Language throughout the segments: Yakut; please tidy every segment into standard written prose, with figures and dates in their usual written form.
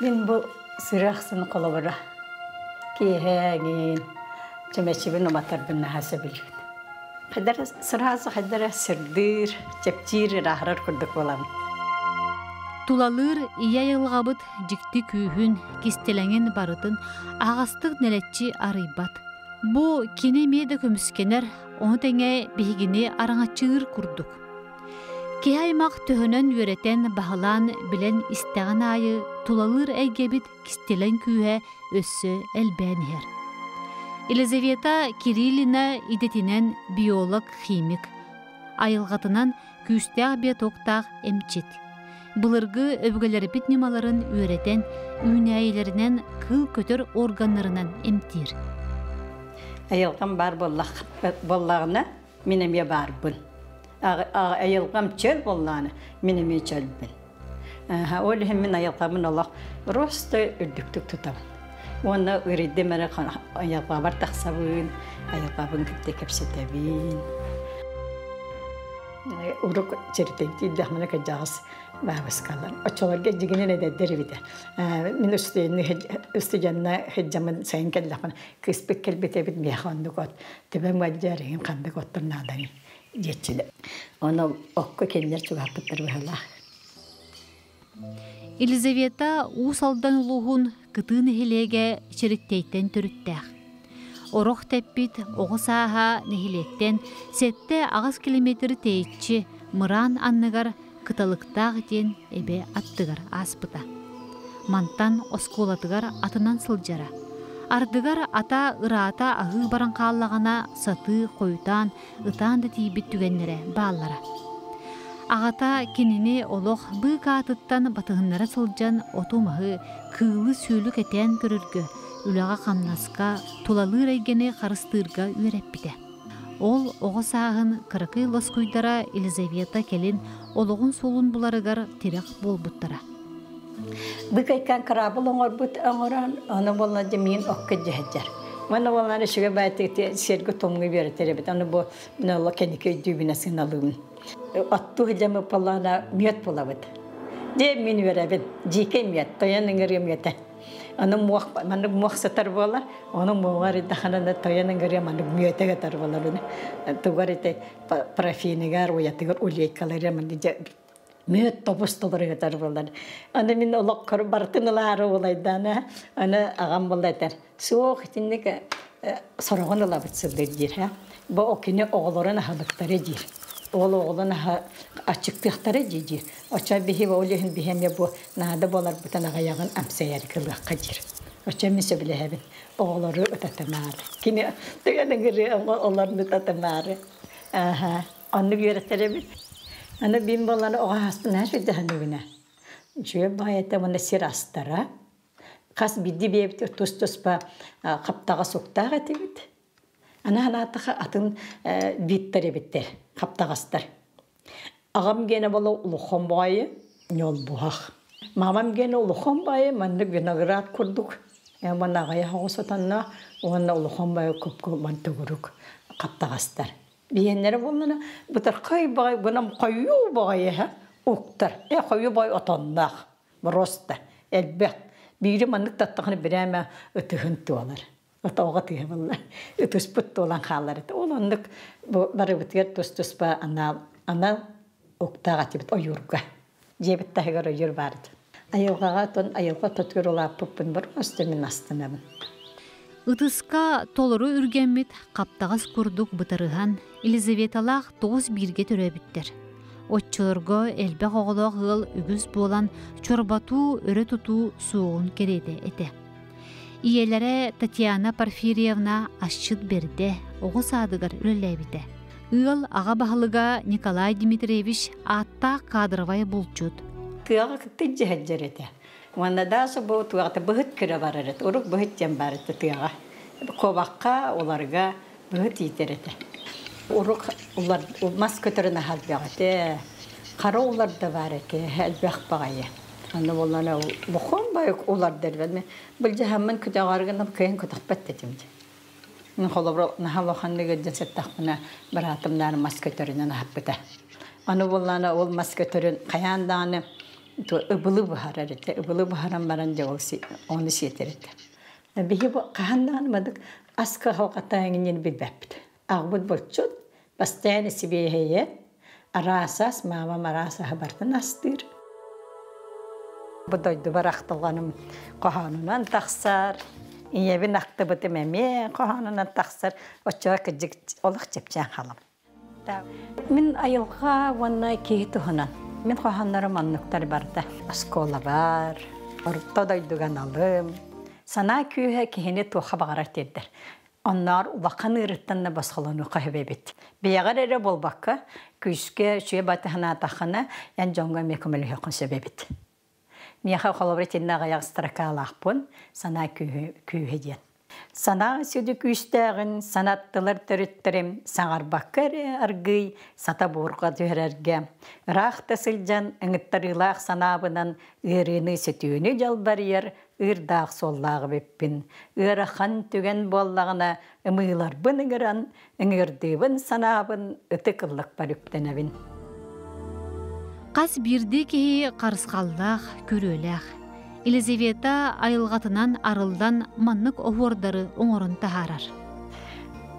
Мин бу сырыахсын холобура киэһээҥин чэмэчибин уматарбын наһаа сөбүлүүбүн. Хайдара сырааса хайдара сырдыыр, чэпчиир, ырааһырар курдук буолабын. Тулалыыр ийэ айылҕабыт дьикти күүһүн, кистэлэҥин барытын аһаҕастык нэлэччи арыйбат. Бу кини эмиэ да көмүскэнэр, ону тэҥэ биһигини араҥаччылыыр курдук. Киһи аймах төһөнөн үөрэтэн, баһылаан, билэн истэҕин аайы тулалыыр эйгэбит кистэлэҥ күүһэ өссө элбээн иһэр. Елизавета Кириллина идэтинэн биолог-химик, айылҕатынан күүстээх биотоктаах эмчит. Былыргы өбүгэлэрбит ньымаларын үөрэтэн, үүнээйилэринэн кыыл көтөр органнарынан эмтиир. Айылҕам баар буоллаҕына, мин эмиэ баарбын. Айылҕам чөл буоллаҕына, мин эмиэ чөлбүн. Ол иһин мин айылҕабын олох просто үрдүктүк тутабын. Уонна ыарыйдым эрэ айылҕабар тахсабын, айылҕабын кытта кэпсэтэбин. Урук чэритэн тиийдэхминэ кырдьаҕас баабыскалар. Оччолорго дьигинэн эдэрдэр эбитэ. Мин устудьуонна сылдьаммын сайын кэллэхпинэ кыыспыт кэлбит эбит миэхэ оннук от төбөм ыалдьар иһин ханнык оттор нааданый диэччилэр. Ону окко кинилэр чугаһаппыттар быһалаах. Елизавета Уус Алдан улууһун кытыы нэһилиэгэ Чэриктэйтэн төрүттээх. Орох тэппит оҕо сааһа нэһилиэктэн 7-8 километр тэйиччи мыраан анныгар Кыталыктаах диэн эбэ аттыгар ааспыта. Мантан оскуолатыгар атынан сылдьара. Ардыгар ата ыраата аһыы баран хааллаҕына сатыы хойутаан ытаан да тиийбит түгэннэрэ бааллара. Аҕата кинини олох быыкаатыттан батыһыннара сылдьан оту-маһы, кыылы-сүөлү кэтээн көрөргө, үлэҕэ-хамнаска, тулалыыр эйгэни харыстыырга үөрэппитэ. Ол оҕо сааһын кыракый лоскуйдара Елизавета кэлин олоҕун суолун буларыгар тирэх буолбуттара. Быкайкаан кыраабыл оҥорбут оҥорон, ону буолла дьэ миин окко дьэһдьэр. Уонна буоллар үчүгэй баайтык сиэргэ томҥу үөрэтэр эбит. Аны бу мин кэнники өйдүүбүнэ сыналыыбын. Оттуу сылдьаммыт буоллаҕына мүөт булабыт. Дьэ мин үөрэбин. Дьиикэй мүөт, тойон ыҥырыа мүөтэ. Аны муох, маннык муох сытар буолар, ону муоҕар идэханана тойон ыҥырыа маннык мүөтэ кэтэр буолар. Тугар ити парафиныгар, уйатыгар улейкалары маннык дьэ мүөт тобус толоругатар буолар. Аны мин олоххор барытын ылаары уолайдаана, аны аҕам буолла этэр, суох итинник сороҕун ылабыт сылдыр диир. Бу окини оҕолорун аһылыктары диир. Ол оҕолорун аһа аччыктыахтара дии диир. Оччо биһи ол иһин биһи эмиэ бу наада буоларбытын аҕыйаҕын амсайарга ылыахха диир. Оччо мин сөбүлэһэбин. Оҕолору ытатымаары. Кини тыган ыҥырыы олорну ытатымаары. Аха. Оннук үөрэтэр эбит. Аны бин буолан оҕо ааспын сүрдэһэнигинэ. Үчүгэй баайата уонна сир астара. Хас биирдии бэйэбит тус-туспа хаптаҕас уктаах этибит. Аны ханаатаха атын бииттэр эбиттэр, хаптаҕастар. Аҕам гиэнэ буола улахан баайы, ньолбуһах. Мамам гиэнэ улахан баайы, маннык виноград курдук. Уонна аҕыйах оҕус отонноох уонна улахан баайы купку мантыгырук хаптаҕастар. Биһиэннэрэ буоллана бытархай баҕай гынан хойуу баҕайы уктар. Э хойуу баҕай отонноох просто элбэх. Биири маннык таттахына бирээмэ ытыһын туолар. Отоҕо тыһа буолла. Ытыспыт туолан хаалар этэ. Ол оннук бу барыбытыгар тус-туспа анал анал уктаах этибит ойуурга. Дьиэбит таһыгар ойуур баар этэ. Айылҕаҕа отон айылҕа ортотугар улааппыппын просто мин астынабын. Ытыска толору үргэммит хаптаҕас курдук бытарыһан Елизаветалаах тоҕус бииргэ төрөөбүттэр. Оччолорго элбэх оҕолоох ыал үгүс буолан чорботуу, өрө тутуу суоҕун кэриэтэ этэ. Ийэлэрэ Татьяна Порфирьевна асчыт бэрдэ, оҕо саадыгар үлэлээбитэ. Ыал аҕа баһылыга Николай Дмитриевич ааттаах кадровай булчут. Тыаҕа кытта дьэһэлдьэр этэ. Уонна дааса бу туохта быһыт кыра барар этэ. Урук быһыт диэн баар этэ тыаҕа. Куобахха, уларга быһыт иитэр этэ. Урук улар мас көтөрүн аһалбах этэ. Хара улар да баар этэ, элбэх баҕайы. Аны буоллаҕына бохуон байык улар дэрбэн былдьаһаммын көтөҕөр кыайан көтөхпөт этим. Холобур, наһаа улаханнык ыалдьан сыттахпына, быраатым наары мас көтөрүнэн аһаппыта. Аны буоллаҕына ол мас көтөрүн хайаан даҕаны Ыбылы буһарар этэ. Ыбылы буһаран баран дьэ ол ону сиэтэр этэ. Биһи бу хаһан даҕаны мадык ас кыһалҕата эҥинин билбэппит. Аҕабыт булчут, постоянно сибиэһэйэ, араас ас, маамам араас аһы барытын астыыр. Бу дойдубар ахтылҕаным хоһоонунан тахсар, ийэбин ахтыбытым эмиэ хоһоонунан тахсар. Оччоҕо кырдьык олох чэпчээн хаалабын. Мин айылҕа уонна киһи туһунан. Мин хоһооннорум оннуктар барда. Оскуолабар, орто дойдуга аналым. Санаа күүһэ киһини туохха баҕарар тиэрдэр. Онноор улахан ыарыттан да босхолонуохха сөп эбит. Бэйэҕэр эрэ буолбакка, күүскэ үчүгэй батыһынаатаххына, эн дьоҥҥо эмиэ көмөлөһүөххүн сөп эбит. Миэхэ холобур итиннэ аҕыйах строкалаахпын, санаа күүһэ диэн. Санаа сүдү күүстээҕин санаттылар төрүттэрим саҥарбакка эрэ аргыый сата буурҕа түһэрэргэ, ыраах да сылдьан ыҥыттарыылаах санаабынан ыарыыны сүтүүнү дьалбарыйар ыырдаах суоллаах эбиппин. Ыарахан түгэн буоллаҕына ымыыларбын ыҥыран, ыҥыырдыыбын санаабын ытык ыллыкпар үктэнэбин. Хас биирдии киһи харысхаллаах, күрүөлээх. Елизавета айылҕатынан арыллан маннык оһуордары оҥорон таһаарар.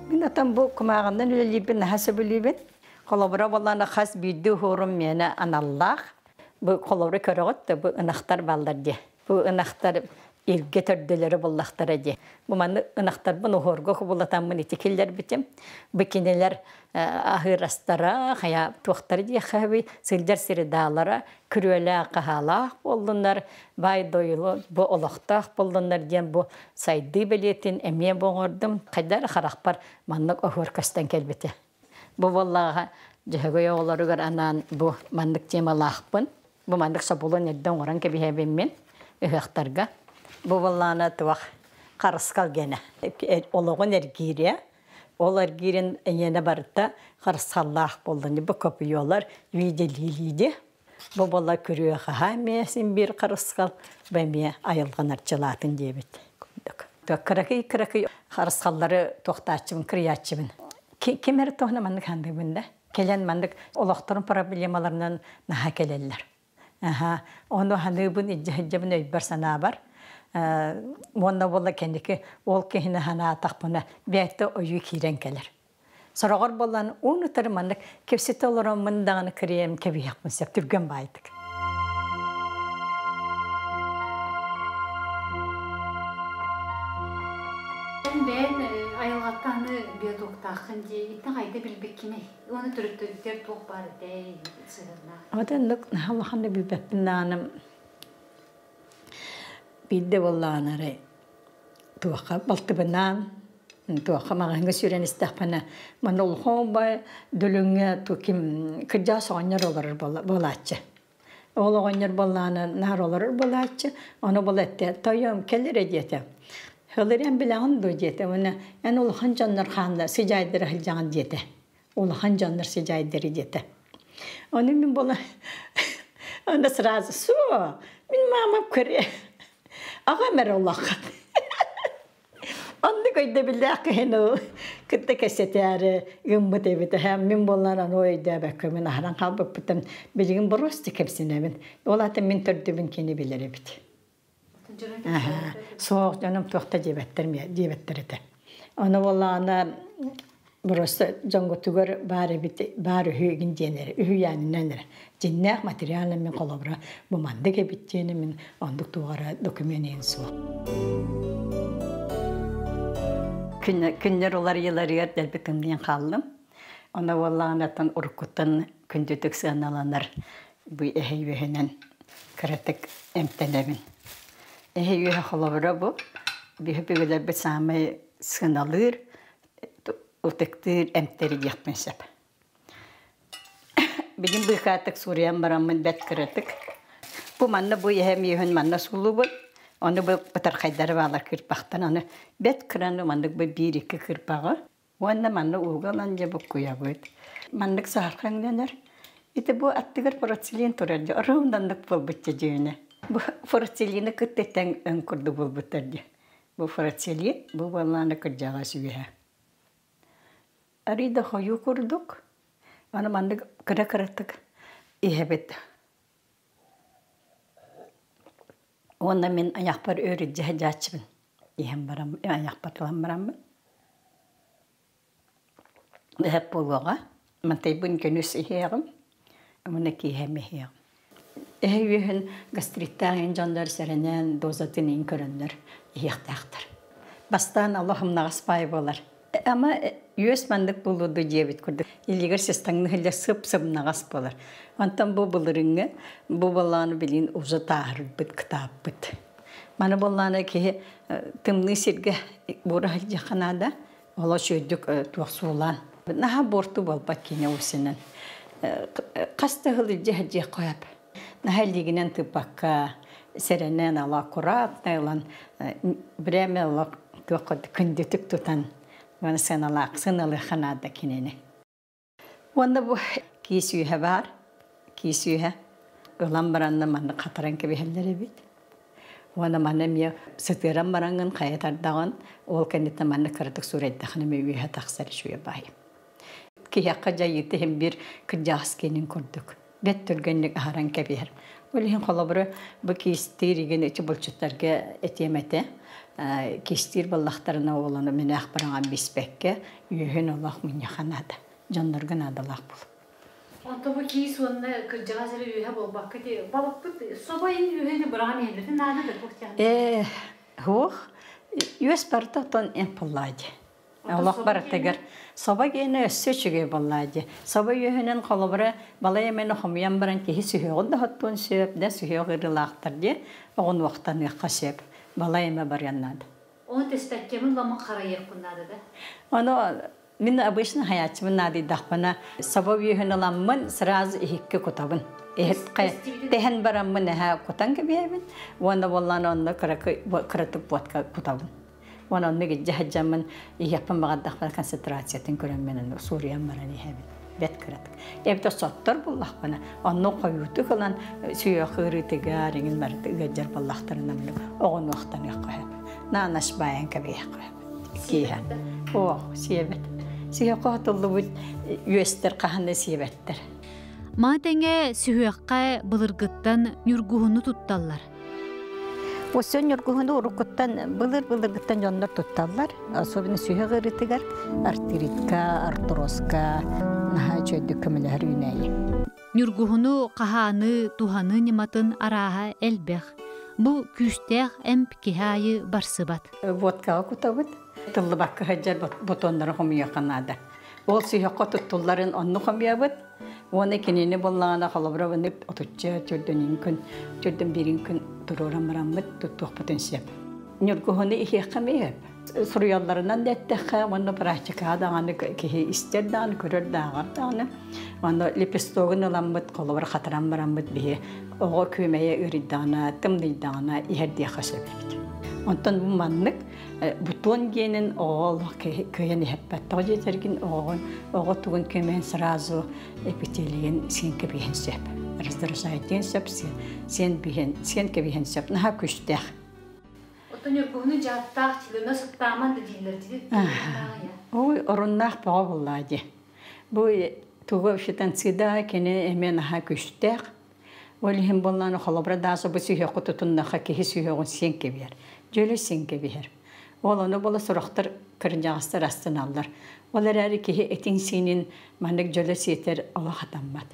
Мин отон бу кумааҕынан үлэлиирбин наһаа сөбүлүүбүн. Холобура буоллаҕына хас биирдии уһуурум миэнэ аналлаах. Бу холобура көрөҕүт да бу ынахтар бааллар дии. Бу ынахтар илгэ төрдөлөрө буллахтара дии. Бу манны ынахтарбын уһуорга кубулатаммын ити киллэрбитим. Бу кинилэр аһыыр астара, хайа туохтара диэххэ сылдьар средаалара күрүөлээх хаһаалаах буоллуннар, баай дойулу бу олохтоох буоллуннар диэн бу сайдыы бэлиэтин эмиэ бу оҥордум. Хайда эрэ харахпар маннык оһуор көстөн кэлбитэ. Бу буоллаҕа Дьөһөгөй оҕолоругар анаан бу маннык темалаахпын. Бу маннык собулун эрдэ оҥорон кэбиһэбин мин ыһыахтарга. Бу буоллаҕына туох харыскал гэнэ. Олоҕун эргиирэ, ол эргиирин эйиэнэ барыта харысхаллаах буоллун. Бу копьелар виделиилииди. Бу буолла күрүө хаһаа эмиэ син биир харысхал, бу эмиэ айылҕан арчылаатын диэбит курдук. Кыракый-кыракый харысхаллары туохтааччыбын, кырыйааччыбын. Ким эрэ туһуна маннык хандыыбын да. Кэлэн маннык олохторун проблемаларынан наһаа кэлэллэр. Аха, ону ханыыбын, илдьэ өйбөр санаабар. Уонна буолла кэнники ол киһини ханаатахпына бэйэтэ ойуу киирэн кэлэр. Сороҕор буолан уун утары маннык кэпсэтэ олороммун даҕаны кырыйан кэбиһиэхпин сөп түргэн баайдык. Бэйэн айылҕаттан биотоктааххын дии иттэн хайда билбиккиний? Уонна төрөттөрүттэр туох баар этэй сыһыаннаах? Отон наһаа улаханнык билбэппин даҕаны биирдэ буоллаҕына эрэ туохха балтыбынаан туохха маҕаһыыҥҥа сүүрэн истэхпинэ манна улахан бай дөлүҥҥэ ким кырдьаҕас оҕонньор олорор буолааччы ол оҕонньор буоллаҕына наар олорор буолааччы ону була эттэ тойом кэл эрэ диэтэ Хылырыан билэҕин дуо диэтэ уонна эн улахан дьоннор хаанна сыдьаайдара сылдьаҕын диэтэ улахан дьоннор сыдьаайдары диэтэ ону мин буола Она сразу суо мин мамам көрө аҕам эрэ улахан оннук өйдөбүллээх киһини кытта кэпсэтээри гыммыт эбит мин буоллар аны өйдөөбөккө мин аһаран хаалбыппыттан билигин боруоста кэпсэнэбин ол аата мин төрдүбүн кини билэр эбит суох дьонум туох да диэбэттэр диэбэттэр этэ ону буоллаҕына Просто дьоҥҥутугар баар эбит, баар үһү игин диэн эрэ, үһүйээнинэн эрэ. Дьиннээх материалынан мин холобура бу маннык эбит диэни мин оннук туох эрэ документ иһин суох. Күннэр уларыйаларыгар дэлби тымныйан хааллым. Ону буоллаҕына уруккуттан күндүтүк сыаналанар бу эһэ үөһэнэн кыратык эмтэнэбин. Эһэ үөһэ холобура бу биһи бүгүлэрбит саамай сыаналыыр ытыктыыр эмтэри диэхпин сөп. Билин быыкаатык суруйан бараммын бэрт кыратык. Бу манна бу иһэм үөһүн манна суулубут. Ону бу бытархайдары баалар кырпахтан аны бэрт кыраны маннык бу биир-икки кырпаҕы уонна манна ууга ылан дьэ буккуйабыт. Маннык саһархаҥнанар. Ити бу аттыгар фурацилин турар дьэ ровно буолбут дьүөнэ. Бу фурацилины кытта тэҥ өҥ курдук буолбуттар дьэ. Бу фурацилин, бу буоллаана кырдьаҕас үөһэ. Арый да хойуу курдук, аны маннык кыра-кыратык иһэбит. Уонна мин айахпар өр илдьэ сылдьааччыбын. Иһэн баран, айахпар ылан бараммын. Эһэп буолуоҕа. Мантайбын күнүс иһиэҕим, уонна киэһэм иһиэҕим. Эһэ үөһүн гастриттаах эн дьоннор сэрэнэн дозатын иин көрөннөр иһиэхтээхтэр. Бастаан олох ымнаҕас баай буолар. Ама үөс маннык буолуо дуу диэбит курдук. Илиигэр сыстаҥны сылдьар сып-сымнаҕас буолар. Онтон бу былырыҥҥы бу балааны билигин уже тааһырбыт, кытааппыт. Маны буоллаҕына киһи тымныы сиргэ буора сылдьыахха наада. Олох үчүгэйдик туох суулаан. Наһаа буорту буолбат киинэ усинан. Хас да сыл илдьэ сылдьыах хойап. Наһаа илиигинэн тыыппакка, сэрэнэн ала аккуратно ылан, время олох туох күндүтүк тутан, уонна сыаналаах сыаналыахха наада кинини. Уонна бу киис үөһэ баар, киис үөһэ ылан баранна манна хатаран кэбиһэллэр эбит. Уонна манна эмиэ сытыаран бараҥҥын хайа тардаҕын, ол кэнниттэн манна кыратык суурайдахына эмиэ үөһэ тахсар үчүгэй баай. Киһиэхэ дьайыыта иһин биир кырдьаҕас киэнин курдук. Бэт түргэнник аһаран кэбиһэр. Ол иһин холобура бу киистиир игин ити булчуттарга этиэм этэ. Кистиир буоллахтарына оҕолону минээх бараҥан биспэккэ үөһүн олох мунньаха наада. Дьоннорго наадалаах буолуо. Онто бу киис уонна кырдьаҕас эрэ үөһэ буолбакка ити балыкпыт собо ин үөһэни быраҕан иһэллэрин наада да туох диэн. Ээ, суох. Үөс барыта отон эмпыллаа дии. Олох барытыгар собо гиэнэ өссө үчүгэй буоллаа дии. Собо үөһүнэн холобура балай эмэни хомуйан баран киһи сүһүөҕүн да хоттуон сөп, да сүһүөх ыарыылаахтар дии, оҕунуохтаныахха сөп. Балай эмэ барыан наада. Ону тэспэккэбин ламын харайыахпын наада да. Ону мин обычно хайааччыбын наадыйдахпына собо үөһүн ыламмын сразу иһиккэ кутабын. Тэһэн бараммын эһэ кутан кэбиһэбин уонна буоллаан онно кыратык водка кутабын. Уонна оннук илдьэ сылдьаммын иһиэхпин баҕардахпына концентрациятын көрөммүн аны суруйан баран иһэбин. Бэрт кыратык. Эбэтэр соттор буллахпына, онно хойуутук ылан сүһүөх ыарыытыгар иҥин барыта ыалдьар буоллахтарына оҕунуохтаныахха сөп. Наанаш баайан кэбиһиэххэ сөп. Киэһэ. Оо, сиэбэт. Сүһүөххэ хотуллубут үөстэр хаһан да сиэбэттэр. Маны тэҥэ сүһүөххэ былыргыттан ньургуһуну тутталлар. Өссө ньургуһуну уруккуттан былыр-былыргыттан дьоннор тутталлар. Особенно сүһүөх ыарыытыгар артритка, артрозка наһаа үчүгэйдик көмөлөһөр үүнээйи. Ньургуһуну хаһааныы, туһаныы ньыматын арааһа элбэх. Бу күүстээх эмп киһи аайы барсыбат. Водкаҕа кутабыт. Тыллыбакка сылдьар бутоннары хомуйуохха наада. Ол сүһүөххэ туттулларын онну хомуйабыт. Уонна кинини буллаҕына холобура отучча төрдүн күн төрдүн биирин күн туруоран бараммыт туттуохпутун сөп. Ньургуһуну иһиэххэ эмиэ сөп. Суруйалларынан да эттэххэ уонна практикаҕа даҕаны киһи истэр даҕаны, көрөр да ааҕар даҕаны. Уонна лепестогун ыламмыт, холобура хатаран бараммыт биһи оҕо күөмэйэ ыарыйдаҕына, тымныйдаҕына иһэрдиэххэ сөп эбит. Онтон бу маннык бутон диэнин оҕо олох кыайан иһэппэт. Тоҕо диэтэргин оҕоҕун оҕо тугун көмөн сразу эпителийин сиэн кэбиһэн сөп. Раздражает сөп, сиэн биһэн, сиэн кэбиһэн сөп. Наһаа күштээх. Оттон ньургуһуну дьааттаах чилөмө сыттааман да дииллэр дии. Ой, оруннаах бөҕө буоллаа дии. Бу тугу фитонцида кини эмиэ наһаа күштээх. Ол иһин буоллаана холобура дааса бу сүһүөххэ тутуннахха киһи сүһүөҕүн сиэн кэбиһэр. Дьөлө сиэн кэбиһэр. Ол ону буола сорохтор кырдьаҕастар астыналлар. Ол эрээри киһи этин-сиинин маннык дьөлө сиэтэр олох хатаммат.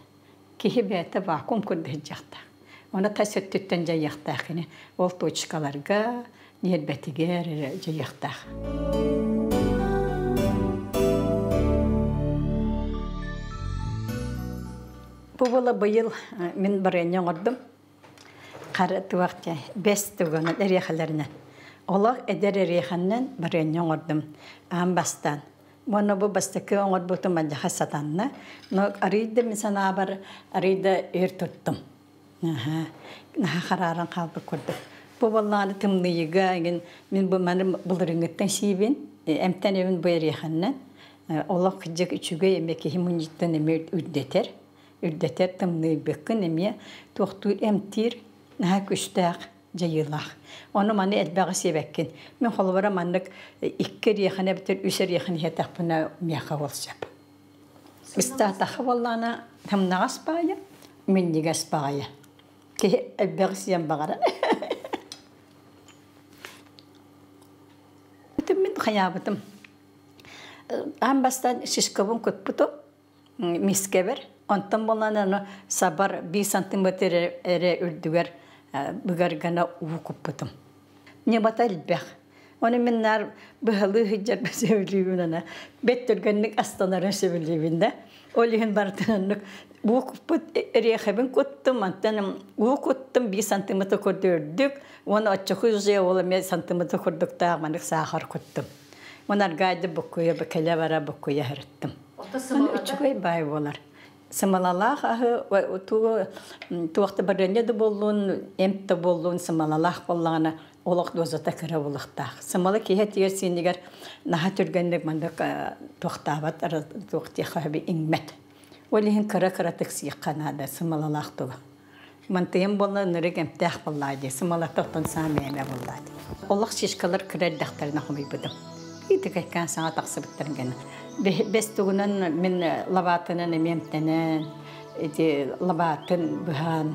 Киһи бэйэтэ вакуум курдук сылдьыахтаах. Ону тас өттүттэн дьайыахтаах кини. Ол точкаларга, ньиэрбэтигэр эрэ дьайыахтаах. Бу буола быйыл мин барыанньа оҥордум. Хара туох дьэ, бэс тугунан эриэхэлэринэн. Олох эдэр эриэхэннэн барыанньа оҥордум. Аан бастаан. Уонна бу бастакы оҥорбутум алдьархай сатанна. Но арыый да мин санаабар арыый да өр туттум. Наһаа харааран хаалбыт курдук. Бу буоллаҕына тымныйыга эҥин мин бу маны былырыыҥҥыттан сиибин, эмтэнэбин бу эриэхэннэн. Олох кырдьык үчүгэй эмиэ киһи мунньуттан эмиэ үрдэтэр. Үрдэтэр тымныйбыккын эмиэ туохтуур эмтиир наһаа күштээх дьайыылаах. Ону маны элбэҕи сиэбэккин. Мин холобура маннык икки эриэхини эбэтэр үс эриэхини иһэтэхпинэ миэхэ ол сөп. Ыстаатахха буоллаҕына тымнаҕас баайа, минньигэс баҕайы. Киһи элбэҕи сиэн баҕарар. Хайаабытым. Аан бастаан шишкабын кутпутум мискэбэр. Онтон буолан аны сабар 1 сантиметр эрэ үрдүгэр быгар гына уу куппутум. Ньымата элбэх. Оны мин наар быһалыы сылдьарбын сөбүлүүбүн ана. Бэт түргэнник астанарын сөбүлүүбүн да. Ол иһин барытын оннук уу куппут эриэхэбин куттум, мантан уу куттум 1 сантиметр курдук үрдүк, уонна оччоку уже ол эмиэ сантиметр курдуктаах манык саахар куттум. Уон аргаайды буккуйа кэлэ бара буккуйа сырыттым. Үчүгэй баай буолар. Сымалалаах аһы туохта барыанньа да буоллун, эмп да буоллун сымалалаах буоллаҕына олох дозата кыра буолуохтаах. Сымала киһи этигэр сиинигэр наһаа түргэнник маннык туохтаабат, туох диэххэ иҥмэт. Ол иһин кыра-кыратык сиэххэ наада сымалалаах туга. Мантыйым буолла ынырык эмтээх буоллаа дии, сымалата оттон саамай эмэ буоллаа дии. Олох шишкалар кыра эрдэхтэринэ хомуйбутум. Итикэккээн саҥа тахсыбыттарын гына. Бэс тугунан мин лабаатынан эмиэ эмтэнэн, ити лабаатын быһаан,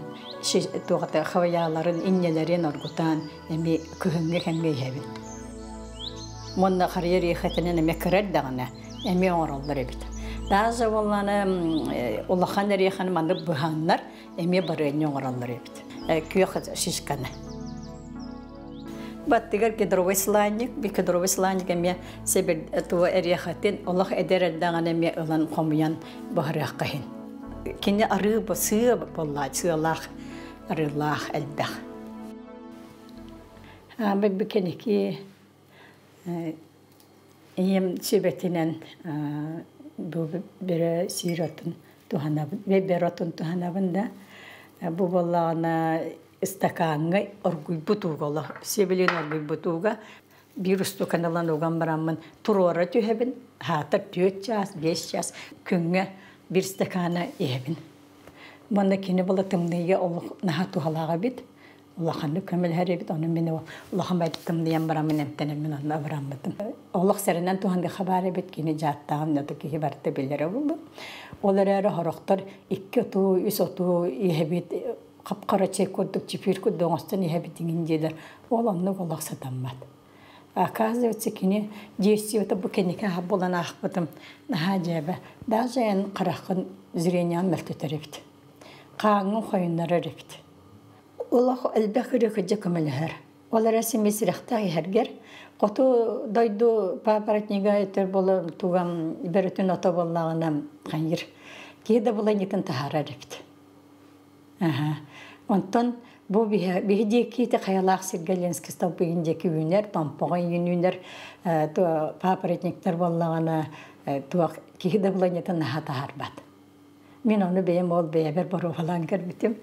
туохата хавайааларын, инньэлэрин оргутан эмиэ кыһыҥҥы кэмҥэ иһэбин. Уонна харыйа эриэхэтинэн эмиэ кыра эрдэҕинэ эмиэ оҥороллор эбит. Даже буоллаана улахан эриэхэни маннык быһааннар эмиэ барыанньа оҥороллор эбит. Күөх шишканы. Баттыгар кедровый сланник, би кедровый сланник эмиэ себер туа эриэхэтин олох эдэр эрдэҕинэ эмиэ ылан хомуйан баһарыахха иһин. Кини арыы сыа буоллаа, сыалаах, арыылаах элбэх. Аамай кэники ийэм сүбэтинэн бу бөрө сиир отун туһанабын, бөрө отун туһанабын да бу буоллаҕына ыстакааҥҥа оргуйбут ууга олох сибилин оргуйбут ууга биир устукан ылан уган бараммын туруора түһэбин хаатар 4 чаас 5 чаас күҥҥэ биир стакана иһэбин. Манна кини була тымныйга олох наһаа туһалаах эбит. Улаханнык көмөлөһөр эбит, ону мин улахан тымныйан бараммын эмтэнэммин онно абыраммытым. Олох сэрэнэн туһаныха баар эбит, кини дьааттааҕым да киһи барыта билэрэ буоллу. Ол эрээри хорохтор икки отуу, үс отуу иһэбит, хап-хара чэй курдук, чипир курдук оҥостон иһэбит иҥин диэлэр. Ол оннук олох сатаммат. Оказывается, кини действиета бу кэнники аһа буолан аахпытым наһаа дьээбэ. Даже эн хараххын зрениеҕын мөлтөтөр эбит. Хааҥҥын хойуннарар эбит. Олох элбэх ырыа көмөлөһөр. Ол эрэ син сүрэхтээх иһэргэр хоту дойду папоротнига өтөр буолар тугам бөрөтүн ото буоллаҕына хайыр. Киһи да буланньытын таһаарар эбит. Онтон бу биһи диэки хайалаах сиргэ Ленский столбыгын диэки үүнэр, Томпоҕо үүнэр папоротниктар буоллаҕына туох киһи да буланньытын наһаа таһаарбат. Мин ону бэйэм ол бэйэбэр боруобалаан көрбүтүм.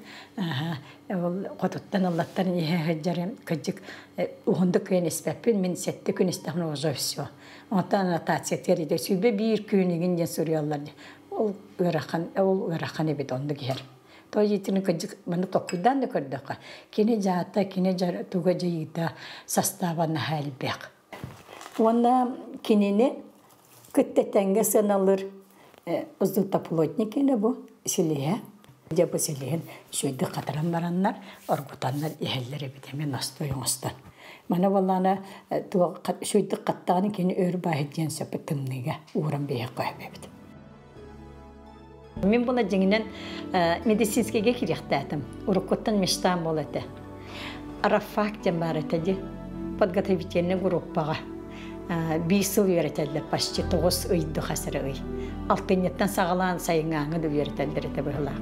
Ол хотуттан ыллаттан иһэ сылдьарым кырдьык уһундук күөн испэппин, мин сэттэ күн истэхпинэ уже все. Онтон аннотация тиэрдэ сүүрбэ биир күн игин диэн суруйаллар. Ол ыарахан, ол ыарахан эбит оннук иһэр. То итини кырдьык маны толкуйдаан да көрдөххө, кини дьаата, кини туга дьайыыта састааба наһаа элбэх. Уонна кинини кытта тэҥҥэ сыаналыыр уздутоплотник ини бу силиһэ. Дьэ бу силиһин үчүгэйдик хатаран бараннар, оргутаннар иһэллэр эбит эмиэ настой оҥостон. Маны буоллаҕына үчүгэйдик хаттаҕына кини өр бааһыт диэн сөп тымныыга ууран биэһэххэ сөп эбит. Мин була дьиҥинэн медицинскэйгэ кириэхтээтим. Уруккуттан мечтам буол этэ. Рафак диэн баар этэ дии. Подготовительный группаҕа биир сыл үөрэтэллэр почти тоҕус ый хас эрэ ый. Алтынньыттан саҕалаан сайыҥҥааҥы да үөрэтэллэр этэ быһылаах.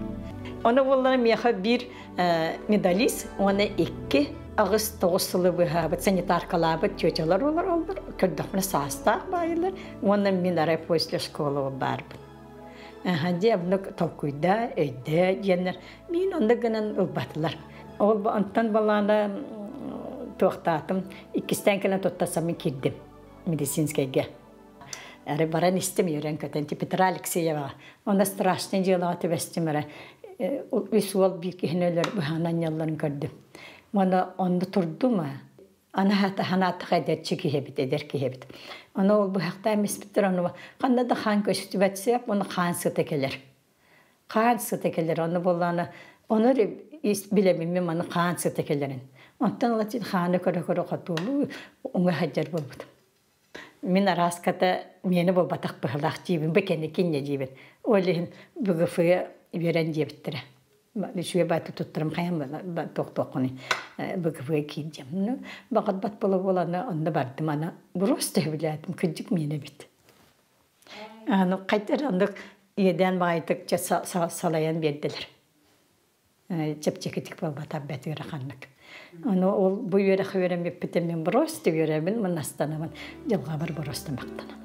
Ону буоллар миэхэ биир медалист уонна икки аҕыс тоҕус сылы быһаабыт санитаркалаабыт тетялар олороллор. Көрдөхпүнэ саастаах баайылар уонна мин арай после школы баарбын. Дьэ оннук толкуйда, өйдөө диэннэр мин оннук гынан ылбатылар. Ол онтон балаана туохтаатым, иккистээн кэлэн туттарсаммын киирдим медицинскэйгэ. Эрэ баран истим үөрэн көтөн Петра Алексеева. Онно страшный дьыалаҕа түбэстим эрэ. Үс уол биир киһини өлөр быһаанан ньалларын көрдүм. Уонна онно турдум Аны ханааттах эдэрчи киһи эбит, эдэр киһи эбит. Ону ол быһахтаан испиттэр, ону ханна да хаан көстүбэт сыап, оны хаан сыта кэлэр. Хаан сыта кэлэр, ону буоллаана, ону билэбин мин маны хаан сыта кэлэрин. Онтон ылатин хааны көрө-көрө хотуолуу уҥа сылдьар буолбутум. Мин арааската миэнэ буолбатах быһылаах диибин, бу кэнники инньэ диибин. Ол иһин БГФ үөрэн диэбиттэрэ. Үчүгэй баайты туттарым хайан туохтуоххунуй БГФ киирдим. Ну, баҕарбат буола буоланы онно бардым аны просто сөбүлээтим, кырдьык миэнэ эбит. Аны хайдах оннук иэдээн баҕайытык салайан биэрдилэр. Чэпчэкитик буолбатах бэт ыараханнык. Ону ол бу үөрэх үөрэммиппитин мин просто үөрэбин, мунастанабын, дьылҕабар просто махтанабын.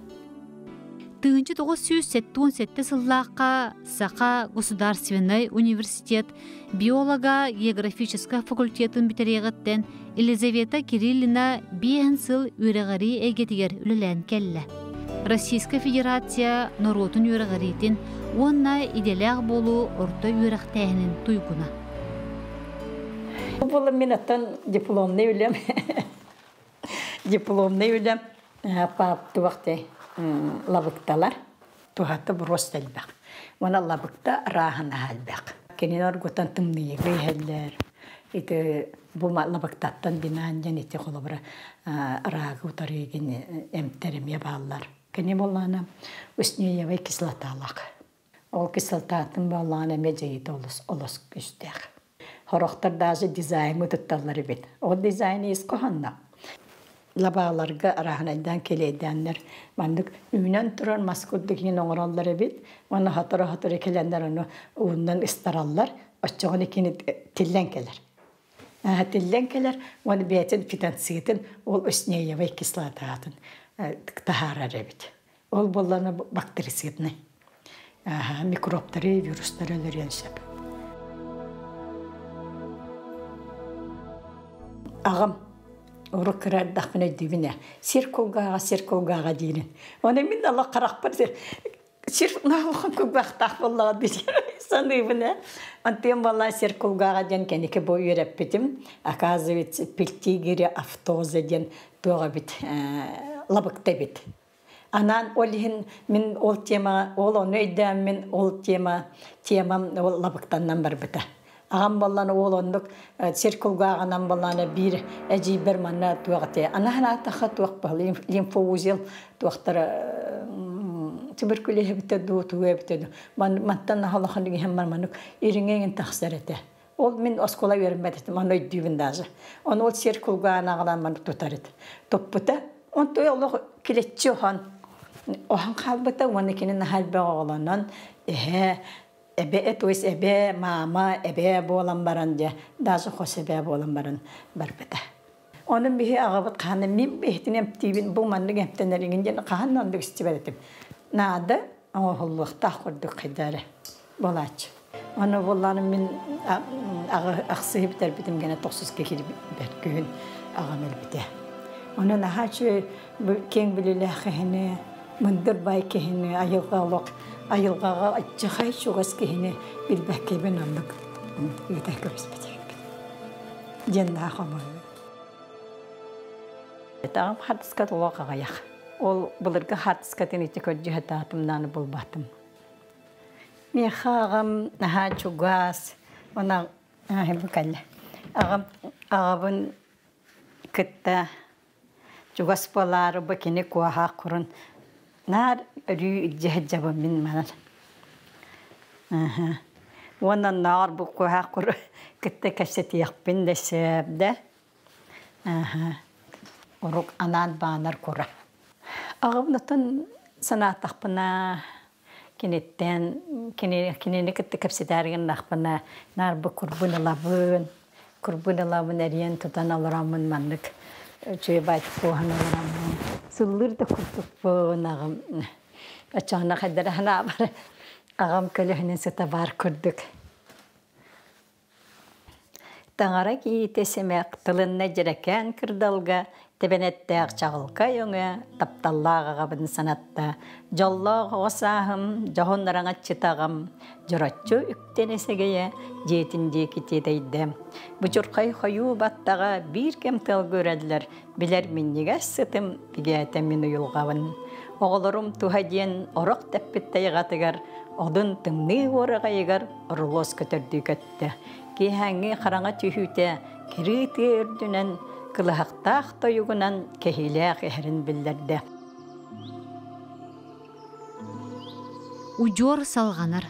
1977 сыллаахха Саха государственнай университет биолого-географическай факультетын бүтэриэҕиттэн Елизавета Кириллина биэһин сыл үөрэҕирии эйгэтигэр үлэлээн кэллэ. Российскай Федерация норуотун үөрэҕириитин уонна идэлээх буолуу орто үөрэхтээһинин туйгуна. Бу буолла мин оттон дипломнай үлэм. Дипломнай үлэм туох лабыкталар туһата просто элбэх. Уонна лабыкта арааһына элбэх. Кинини оргутан тымныйыга иһэллэр. Ити бу лабыктаттан бинаан диэн ити холобура рагы утарыгын эмтэр эмиэ бааллар. Кини буоллаана уснеевай кислоталаах. Ол кислотатын буоллаана эмиэ дьайыыта олус олус күүстээх. Хорохтор даже дизайны тутталлар эбит. Ол дизайн ис хоһонно. Лабааларга арааһынайдаан кэлэйдээннэр маннык үүнэн турар мас курдук иһин оҥороллор эбит. Уонна сотору-сотору кэлэннэр ону ууннан ыстараллар. Оччоҕуна кини тиллэн кэлэр. Тиллэн кэлэр уонна бэйэтин фитонцитын ол оснеевай кислотатын таһаарар эбит. Ол буоллаҕына бактерицидный. Микробтары, вирустары өлөрүөн сөп. Аҕам урут кыра эрдэхпинэ өйдүүбүн ээ, сир кулгааҕа, сир кулгааҕа диирин. Ону мин олох харахпар сир улахан кулгаахтаах буоллаҕа дии саныыбын ээ. Онтон буоллаҕа сир кулгааҕа диэн кэнники бу үөрэппитим. Оказывается, пельтигири автоза диэн туох эбит, лабыкта эбит. Анаан ол иһин мин ол тема, ол ону өйдөөн ол тема, темам ол лабыктаннан барбыта. Аҕам боллан ол оннук сир кулгааҕынан боллаана биир эдьиийбэр манна туох этэ. Анаһын аатаха туох баһыл лимфоузел туохтара туберкулез эбитэ дуу, тугу эбитэ дуу. Мантан аһалахан иһэн маннык ириҥэҥин тахсар этэ. Ол мин оскуола үөрэммэт этим, ону өйдүүбүн даже. Ону ол сир кулгаан аҕалан маны тутар этим. Туппута, онтуй олох килэччи оһон, оһон хаалбыта уонна кини наһаа элбэх оҕолонон, эһээ, эбэ, то есть эбэ, мама, эбээ буолан баран дьэ, даже хос эбээ буолан баран барбыта. Ону биһи аҕабыт хаһан мин бэйэтин эмтиибин, бу маннык эмтэнэриҥин диэн хаһан оннук истибэт этим. Наада оҥоһуллуохтаах курдук хайдары буолааччы. Аны буолланым мин ахсыһы бүтэрбитим гэнэ тохсуска киирбэт күһүн аҕам өлбүтэ. Онон наһаа үчүгэй киэҥ билиилээх киһини, мындыр бай киһини, айылҕа олох айылҕаҕа аччахай чугас киһини билбэккэбин оннук ыыта көбүспүт диэн наһаа хомойобун. Аҕам хартыскат олох аҕыйах. Ол былыргы хартыскатын ити көрдьүһэтаатым нааны булбатым. Миэхэ аҕам наһаа чугас, уонна бу кэллэ. Аҕам аҕабын кытта чугас буолаары бу кини куоһаах курун наар өрүү илдьэ сылдьабын мин манан. Уонна оннооҕор бу куоһаах куру кытта кэпсэтиэхпин да сөп да. Урук анаан баанар кура. Аҕабын оттон санаатахпына киниттэн кинини кытта кэпсэтээр гыннахпына наар бу курбун ылабын курбун ылабын эрийэн тутан олороммун маннык үчүгэй баайдык куоһан олороммун сыллыыр да курдукпун аҕам оччоҕуна хайдара санаабар аҕам көлөһүнүн сыта баар курдук. Таҥара киһитэ симэх тылынна дьэрэкээн кырдалга тэбэнэттээх чаҕылкай өҥө тапталлаах аҕабын санатта. Дьоллоох оҕо сааһым, дьоһун араҥаччытаҕым, дьороччу үктэнэ сэгэйэ дьиэтин диэки тиэтэйдэ. Бучурхай хойуу баттаҕа биир кэм тыалга үрэллэр, билэр минньигэс сытым бигээтэ мин уйулҕабын. Оҕолорум туһа диэн орох тэппит тайҕатыгар, одун тымныы уораҕайыгар орулуос көтөрдүү көттө. Киэһээҥҥи хараҥа түһүүтэ кырыы тыа үрдүнэн кылыһахтаах тойугунан кэһиилээх иһэрин биллэрдэ. Удьуор салҕанар.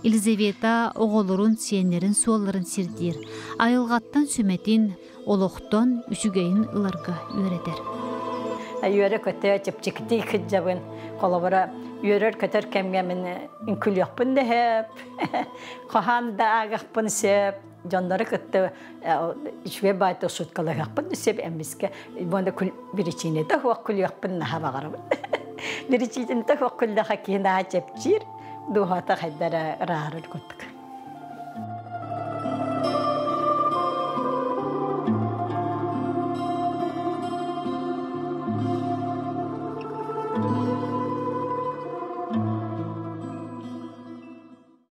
Елизавета оҕолорун, сиэннэрин суолларын сирдиир, айылҕаттан сүмэтин, олохтон үчүгэйин ыларга үөрэтэр. Үөрэ-көтө чэпчэкитик сылдьабын. Холобура, үөрэр-көтөр кэмҥэ мин үҥкүүлүөхпүн да сөп, хаһан да ааҕыахпын сөп, дьоннору кытта үчүгэй баайта суткалаһыахпын да сөп эмискэ уонна биричиинэтэ суох күлүөхпүн наһаа баҕарабын. Биричиинэтэ суох күллэхэ киһи наһаа чэпчиир, дууһата хайдара ыраарар курдук.